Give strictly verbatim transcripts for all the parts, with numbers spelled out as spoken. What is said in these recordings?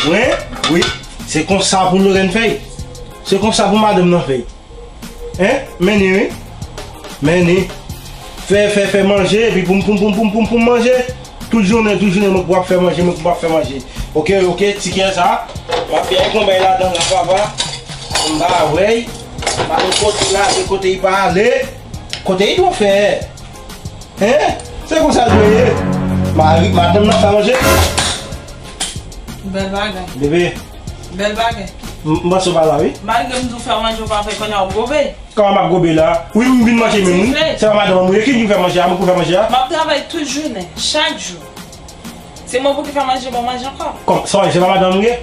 Wi, wi. Se konsa pou Lorraine fè. Se konsa pou madanm nan fè. Hein? Men ni, wi. Men ni. Fè, fè, fè manje, epi poum, poum, poum, poum, poum, poum manje. Tout jounen, tout jounen, mwen pou ap fè manje, mwen pou ap fè manje. Ok, ok, ti kè sa. M ap byen konbay ladan la, papa. M pa wè. M pa konn kote l ale, kote l pa ale. Kote l dwe fè. Hein? Se konsa l dwe ye. Mari, madanm nan fè manje. Bèl bagay. Bebe. Bèl bagay. M, m panse w pa la, wi. Malgre m di w fè manje, w pa fè, kounye a w ap gobe. Kòman m ap gobe la? Wi, m vin manje menm, wi. Sifle. Se pa madanm mwen, wi, ki vin fè manje a, mwen pou fè manje a. M ap travay tout jounen, chak jou. Se mwen pou ki fè manje, bon manje ankò. Kòm, sa, se pa madanm mwen ye?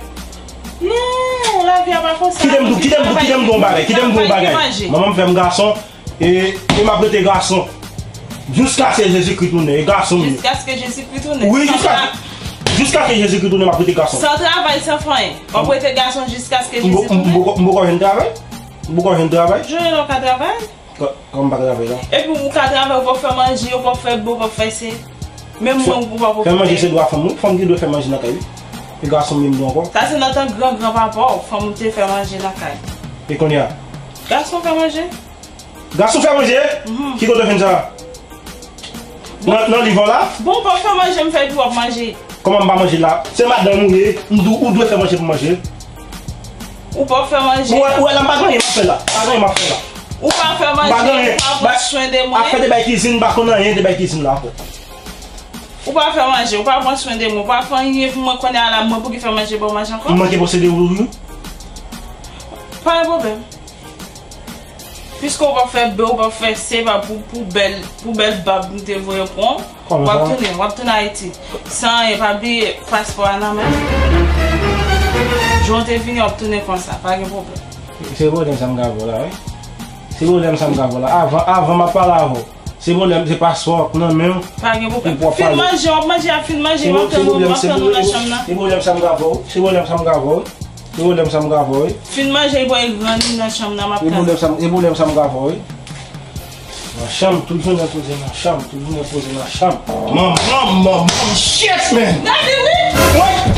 Non, lavi a pa konsa. Kite m di w, kite m di w, kite m di w yon bagay, kite m di w yon bagay. Manman m fè m gason, e, e m ap rete gason. Jiskaske Jezikri tounen, e gason m ye. Jiskaske Jezikri tounen. Wi, jiska, jiskaske Jezikri tounen, m ap rete gason. San travay, san fè anyen. W ap rete gason jiskaske Jezikri tounen. M poko, m poko jwenn travay. M poko jwenn travay. Jwenn lè w ka travay. Kò-, kòman m pa travay la? Epi ou ka travay, ou p ap fè manje, ou p ap fè bò, ou p ap fè se. Menm mwen, ou p ap fè manje, se dwa fanm, wi. Fanm ki dwe fè manje nan kay, wi. E gason m di ankò. Sa se nan tan gran gran papa w, fanm ou te fè manje nan kay. E kounye a? Gason fè manje. Gason fè manje? Mhm. Ki kote w jwenn sa? Nan, nan liv la? Bon, ou p ap fè manje, m fè epi w ap manje. Kòman m pa manje la? Se madanm ou ye, m di w, ou dwe fè manje pou manje. Ou p ap fè manje. Ou wè, ou wè la, m pa gen anyen m ap fè la. M pa gen anyen m ap fè la. Ou pa fè manje, ou pa pran swen de mwen. Afè de bay kizin, m pa konn anyen de bay kizin la ankò. Ou pa fè manje, ou pa pran swen de mwen, ou pa fè anyen pou mwen kounye a la, mwen pou ki fè manje, ba w manje ankò? M manke posede ou toujou? Pa gen pwoblèm. Piske w p ap fè bè, w p ap fè se, pa pou, pou bèl, pou bèl bab m te voye pran w. Kòman sa? W ap tounen, w ap tounen Ayiti. San anyen, pa bliye paspò a nan men. Jan w te vini, w ap tounen konsa, pa gen pwoblèm. Se pwoblèm sa m ka vè w la, wi. Se pwoblèm sa m ka vè w la. Avan, avan m ap pale avè w. Se pwoblèm, se paspò nan men w. Pa gen pwoblèm. Fin manje, w ap manje, ap fin manje, m ap tann ou, m ap tann ou nan chanm nan. Se pwoblèm sa m ka vè w. Se pwoblèm sa m ka vè w. Se pwoblèm sa m ka vè w, wi. Fin manje, bon, e gran li nan chanm nan, m ap tann. Se pwoblèm sa m, se pwoblèm sa m ka vè w, wi. Nan chanm, tout jounen poze nan chanm, tout jounen poze nan chanm. Manman, manman, shit, man! Gade, wi! Wi!